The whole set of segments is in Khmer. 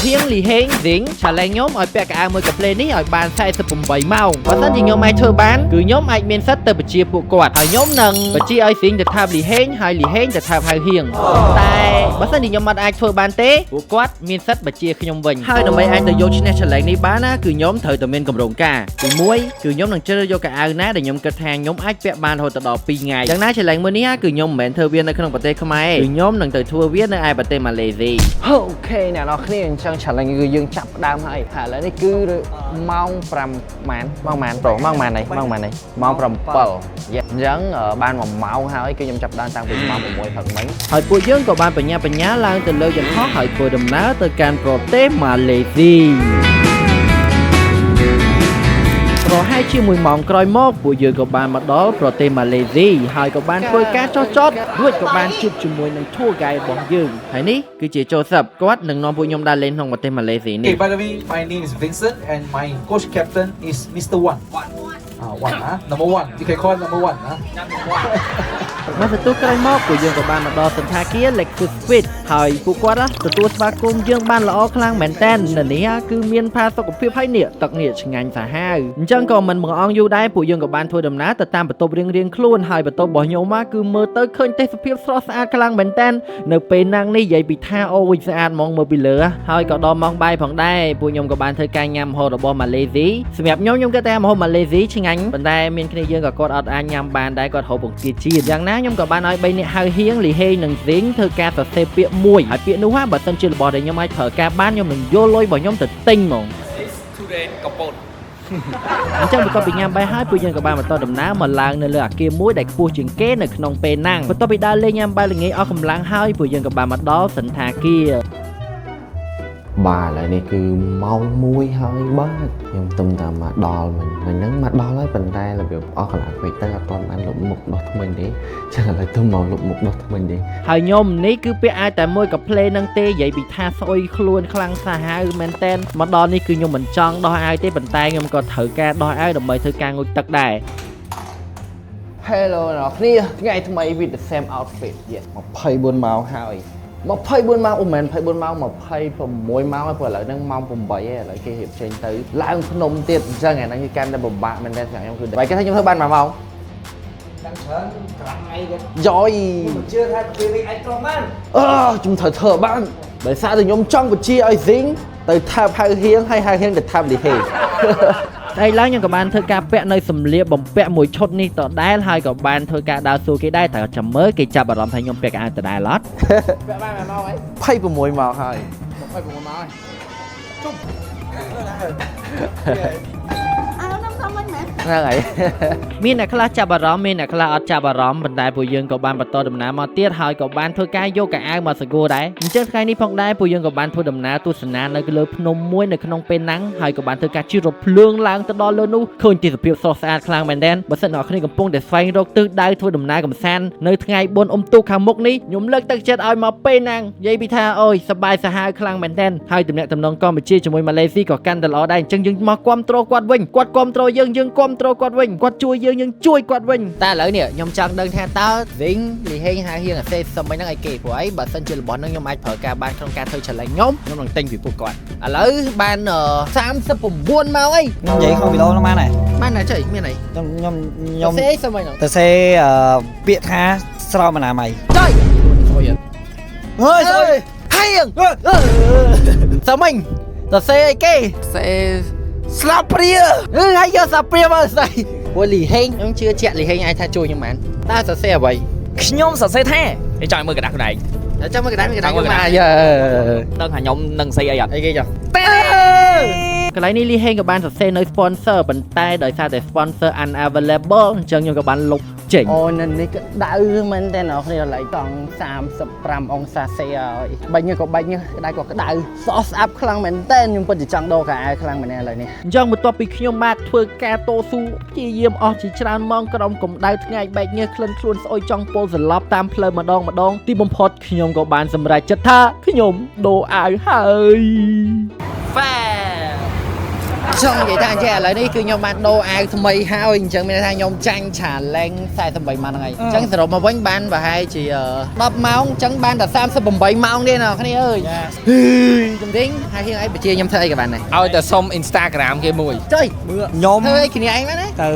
ហៀងលីហេងស៊ីង challenge ខ្ញុំឲ្យពាក់ខោអាវមួយកាផ្លេនេះឲ្យបាន48ម៉ោងបើសិនជាខ្ញុំអាចធ្វើបានគឺខ្ញុំអាចមានសិទ្ធិទៅបញ្ជាពួកគាត់ហើយខ្ញុំនឹងបញ្ជាឲ្យស៊ីងទៅថាបលីហេងហើយលីហេងទៅថាបហៅហៀងតែបើសិនជាខ្ញុំអត់អាចធ្វើបានទេពួកគាត់មានសិទ្ធិបញ្ជាខ្ញុំវិញហើយដើម្បីអាចទៅយកឈ្នះ challenge នេះបានណាគឺខ្ញុំត្រូវតែមានគម្រោងការទី1គឺខ្ញុំនឹងជ្រើសយកខោអាវណាដែលខ្ញុំគិតថាខ្ញុំអាចពាក់បានរហូតដល់2ថ្ងៃយ៉ាងណា challenge មួយនេះគឺខ្ញុំមិនមែនធ្វើវានៅក្នុងប្រទេសខ្មែរគឺខ្ញុំនឹងទៅធ្វើវានៅឯប្រទេសម៉ាឡេស៊ី Okay អ្នកនរគ្នាអញ្ចឹង challenge គឺយើងចាប់ផ្ដើមហើយហើយឥឡូវនេះគឺម៉ោង5ម៉ានម៉ោងម៉ានប្រូម៉ោងម៉ានហើយម៉ោងម៉ានហើយម៉ោង7យេអញ្ចឹងបាន1ម៉ោងហើយគឺខ្ញុំចាប់ផ្ដើមតាំងពីម៉ោង6ព្រឹកមិញ ហើយពួកយើងក៏បានបញ្ញាបញ្ញាឡើងទៅលើយន្តហោះហើយធ្វើដំណើរទៅកាន់ប្រទេសម៉ាឡេស៊ីប្រហែលជាមួយម៉ោងក្រោយមកពួកយើងក៏បានមកដល់ប្រទេសម៉ាឡេស៊ីហើយក៏បានធ្វើការចុះចតរួចក៏បានជួបជាមួយនឹង tour guide របស់យើងហើយនេះគឺជាចូសឹបគាត់នឹងនាំពួកខ្ញុំដើរលេងក្នុងប្រទេសម៉ាឡេស៊ីនេះ Okay, by the way, my name is Vincent and my coach captain is Mr. One. One. One, ah, number one. You can call number one. Ah. មកទទួលក្រោយមកពួកយើងក៏បានមកដល់សណ្ឋាគារ Lexus Suite ហើយពួកគាត់ណាទទួលស្វាគមន៍យើងបានល្អខ្លាំងមែនតើនៅនេះគឺមានផាសុកភាពហើយនេះទឹកនេះឆ្ងាញ់សាហាវអញ្ចឹងក៏មិនបង្អង់យូរដែរពួកយើងក៏បានធ្វើដំណើរទៅតាមបន្ទប់រៀងៗខ្លួនហើយបន្ទប់របស់ខ្ញុំណាគឺមើលទៅឃើញទេសភាពស្រស់ស្អាតខ្លាំងមែនតើនៅពេលណាំងនេះនិយាយពីថាអូវិញស្អាតហ្មងមើលពីលើហើយក៏ដល់ម៉ោងបាយផងដែរពួកខ្ញុំក៏បានធ្វើការញ៉ាំម្ហូបរបស់ម៉ាឡេស៊ីសម្រាប់ខ្ញុំខ្ញុំគិតថាម្ហូបម៉ាឡេស៊ីឆ្ងាញ់ប៉ុន្តែមានគ្នាយើងក៏គាត់អត់អាចញ៉ាំបានដែរគាត់ហូបបង្គាជាតិយ៉ាងណាខ្ញុំក៏បានឲ្យ3នាក់ហៅហៀងលីហេងនិងស៊ីងធ្វើការសរសេរពាក្យមួយហើយពាក្យនោះហ่าបើសិនជារបស់ដែលខ្ញុំអាចប្រើការបានខ្ញុំនឹងយកលុយរបស់ខ្ញុំទៅទិញហ្មង កំពត អញ្ចឹងបន្ទាប់ពីញ៉ាំបាយហើយពួកយើងក៏បានបន្តដំណើរមកឡើងនៅលើអគារមួយដែលខ្ពស់ជាងគេនៅក្នុងពេលហ្នឹងបន្ទាប់ពីដើរលេងញ៉ាំបាយល្ងាចអស់កម្លាំងហើយពួកយើងក៏បានមកដល់សណ្ឋាគារ បាទឥឡូវនេះគឺម៉ោង1ហើយបាទខ្ញុំទំតែមកដល់មិញមិញហ្នឹងមកដល់ហើយប៉ុន្តែរបៀបអស់កន្លះពេកទៅអត់ទាន់បានលុបមុខដោះធ្មេញទេចឹងឥឡូវទំមកលុបមុខដោះធ្មេញទេ ហើយខ្ញុំនេះគឺពាក់អាវតែមួយកាផ្លេនឹងទេនិយាយពីថាស្អុយខ្លួនខ្លាំងសាហាវមែនតែនមកដល់នេះគឺខ្ញុំមិនចង់ដោះអាវទេប៉ុន្តែខ្ញុំក៏ត្រូវការដោះអាវដើម្បីធ្វើការងូតទឹកដែរ Hello អ្នកនរគ្នាថ្ងៃថ្មី with the same outfit, yes. 24ម៉ោងហើយ24ម៉ោងអូមែន24ម៉ោង26ម៉ោងហើយព្រោះឥឡូវហ្នឹងម៉ោង8ហើយឥឡូវគេរៀបចេញទៅឡើងភ្នំទៀតអញ្ចឹងអាហ្នឹងគឺកាន់តែពិបាកមែនតើសម្រាប់ខ្ញុំគឺបែរគេថាខ្ញុំធ្វើបាន1ម៉ោង ដឹងច្រើនកន្លះថ្ងៃទៀត យ៉យ ខ្ញុំជឿថាពេលនេះអាចត្រង់បាន អឺខ្ញុំត្រូវធ្វើបានដោយសារតែខ្ញុំចង់បញ្ជាឲ្យស៊ីងទៅថើបហៅហៀងហើយហៅហៀងទៅថើបលីហេ ស្អែកឡើងខ្ញុំក៏បានធ្វើការពាក់នៅសម្លៀកបំពាក់មួយឈុតនេះដដែលហើយក៏បានធ្វើការដើរសួរគេដែរតើចាំមើលគេចាប់អារម្មណ៍ថាខ្ញុំពាក់អាវដដែលអត់ ពាក់បាន1ម៉ោងហើយ 26ម៉ោងហើយ 26ម៉ោងហើយជុំ អាវនឹងសុំវិញមែន ហ្នឹងហើយ មានអ្នកខ្លះចាប់អារម្មណ៍មានអ្នកខ្លះអត់ចាប់អារម្មណ៍ប៉ុន្តែពួកយើងក៏បានបន្តដំណើរមកទៀតហើយក៏បានធ្វើការយកខោអាវមកសកួរដែរអញ្ចឹងថ្ងៃនេះផងដែរពួកយើងក៏បានធ្វើដំណើរទស្សនានៅលើភ្នំមួយនៅក្នុងពេលណាំងហើយក៏បានធ្វើការជិះរថភ្លើងឡើងទៅដល់លើនោះឃើញទេសភាពស្រស់ស្អាតខ្លាំងមែនទែនបើសិនអ្នកគ្នាកំពុងតែស្វែងរកទិសដៅធ្វើដំណើរកម្សាន្តនៅថ្ងៃបុណ្យអុំទូកខាងមុខនេះខ្ញុំលើកទឹកចិត្តឲ្យមកពេលណាំងនិយាយពីថាអូយសប្បាយសាហាវខ្លាំងមែនទែនហើយទំនាក់ទំនងកម្ពុជាជាមួយម៉ាឡេស៊ីក៏កាន់តែល្អដែរអញ្ចឹងយើងមកគាំទ្រគាត់វិញគាត់គាំទ្រយើងយើងគាំទ្រគាត់វិញគាត់ជួយយើងយើងជួយគាត់វិញតែឥឡូវនេះខ្ញុំចង់ដឹងថាតើវិញលីហេងហៅហៀងអាសេសុំអីហ្នឹងអីគេព្រោះអីបើសិនជារបស់ហ្នឹងខ្ញុំអាចប្រើការបានក្នុងការធ្វើ challenge ខ្ញុំខ្ញុំនឹងទិញពីពួកគាត់ឥឡូវបាន39ម៉ោងអី ខ្ញុំនិយាយក្នុងវីដេអូហ្នឹងបានហើយ បានណាចុយមានអី ខ្ញុំខ្ញុំខ្ញុំ សេសុំអីហ្នឹង ទៅសេអឺពាក្យថាស្រោមអនាម័យ ចុយស្អុយ ហើយស្អុយ ហៀងសុំអញតសេអីគេ សេស្លាបព្រា អឺហើយយកសាព្រាមកស្អីព្រោះលីហេងខ្ញុំជឿជាក់លីហេងអាចថាជួយខ្ញុំបានតើសរសេរអ្វី ខ្ញុំសរសេរថា ឯងចង់ឲ្យមើលក្រដាសខ្លួនឯង តែចាំមើលកណ្ដាលមើលកណ្ដាល មើលកណ្ដាល ខ្ញុំមកយើ ដឹងថាខ្ញុំនឹងស្អីអីអត់ អីគេចុះកន្លែងនេះលីហេងក៏បានសរសេរនៅ sponsor ប៉ុន្តែដោយសារតែ sponsor unavailable អញ្ចឹងខ្ញុំក៏បានលុបចេញ អូនៅនេះក៏ដៅមែនតើអ្នកនរគ្នាឡៃតង់35អង្សាសេហើយបាញ់ក៏បាញ់ក្តៅក៏ក្តៅសោះស្អាប់ខ្លាំងមែនតើខ្ញុំពិតជាចង់ដូរខោអាវខ្លាំងមែនឥឡូវនេះ អញ្ចឹងបន្ទាប់ពីខ្ញុំបាទធ្វើការតស៊ូព្យាយាមអស់ជាច្រើនម៉ោងក្រោមកម្ដៅថ្ងៃបែកញើសក្លិនខ្លួនស្អុយចង់ពុលសន្លប់តាមផ្លូវម្ដងម្ដងទីបំផុតខ្ញុំក៏បានសម្រេចចិត្តថាខ្ញុំដូរអាវហើយហ្វែ ចង់និយាយថាអញ្ចឹងឥឡូវនេះគឺខ្ញុំបានដូរអាវថ្មីហើយអញ្ចឹងមានន័យថាខ្ញុំចាញ់ challenge 48ម៉ោងហ្នឹងហើយអញ្ចឹងសរុបមកវិញបានប្រហែលជា10ម៉ោងអញ្ចឹងបានតែ38ម៉ោងទេណាគ្នាអើយហឺជំនាញហើយហៀងអីបជាខ្ញុំធ្វើអីក៏បានដែរ ឲ្យតែសុំ Instagram គេមួយ ចុយ ខ្ញុំ ធ្វើអីគ្នាឯងបានណា ទៅ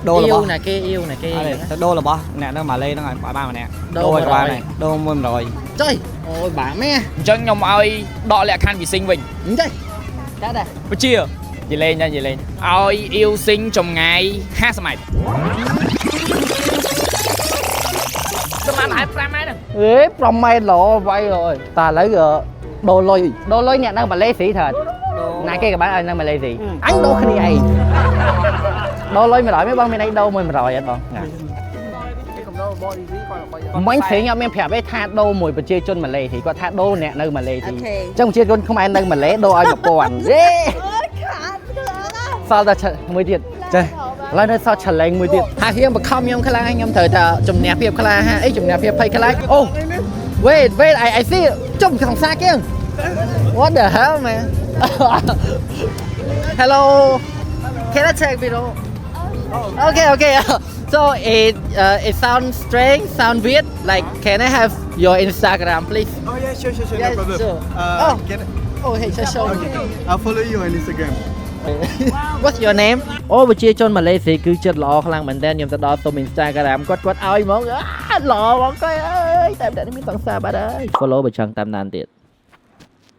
ដូររបស់ ណាគេអ៊ីវណាគេ អត់ទេទៅដូររបស់អ្នកនៅម៉ាឡេហ្នឹងឲ្យបានម្នាក់ ដូរ ដូរឲ្យក៏បាន 100 ដែរដូរមួយ100 ចុយអូយបាក់មែន អញ្ចឹងខ្ញុំឲ្យដកលក្ខខណ្ឌពីស៊ីងវិញ អញ្ចឹងកាត់ដែរ បជានិយាយលេងណានិយាយលេងឲ្យអ៊ីវស៊ីងចម្ងាយ50ម៉ែត្រប្រហែល5ម៉ែត្រហ្នឹង អេ5ម៉ែត្រឡវាយអើយតាឥឡូវដូរលុយដូរលុយអ្នកនៅម៉ាឡេស៊ីត្រូវណាគេក៏បានឲ្យនៅម៉ាឡេស៊ីអញដូរគ្នាឯងដូរលុយ100មែនបងមានអីដូរមួយ100អត់បងមិញស្រេងអត់មានប្រាប់ទេថាដូរមួយប្រជាជនម៉ាឡេស៊ីគាត់ថាដូរអ្នកនៅម៉ាឡេស៊ីអញ្ចឹងប្រជាជនខ្មែរនៅម៉ាឡេដូរឲ្យ1000យេ អូយខាតខ្លាំង សល់តែមួយទៀតចេះឥឡូវនៅសល់ challenge មួយទៀតហាហៀងបខំខ្ញុំខ្លាំងខ្ញុំត្រូវតែជំនះភាពខ្លាហាអីជំនះភាពភ័យខ្លាចអូ Wait, wait, I see ចុំក្នុងសាគេ What the hell, man? Hello, can I take video? Okay. So it sounds strange, sound weird. Like, can I have your Instagram, please? Oh yeah, sure, Yeah, no problem. sure. Oh. Can I, Oh, hey, just show me. Okay, I'll follow you on Instagram. What's your name? អូប្រជាជនម៉ាឡេស៊ីគឺចិត្តល្អខ្លាំងមែនទែនខ្ញុំទៅដល់សុំ Instagram គាត់គាត់ឲ្យហ្មងអាល្អហ្មងគាត់អើយតែម្នាក់នេះមានសង្សារបាត់ហើយ Follow បើចង់តាមដានទៀត។